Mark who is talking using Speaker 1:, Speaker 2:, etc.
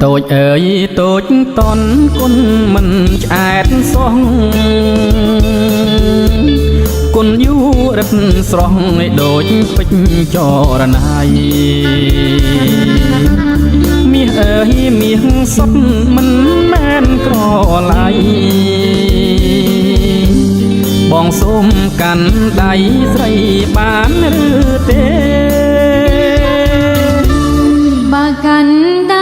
Speaker 1: តូចអើយតូចតន់គុណមិនឆ្អែតសោះគុណយូរិតស្រស់ឲ្យដូចពេជ្រចរណៃមាសអើយមាសសុតមិនមែនក្រឡៃបងសូមកាន់ដៃស្រីបានឬទេ
Speaker 2: បើកាន់ដៃ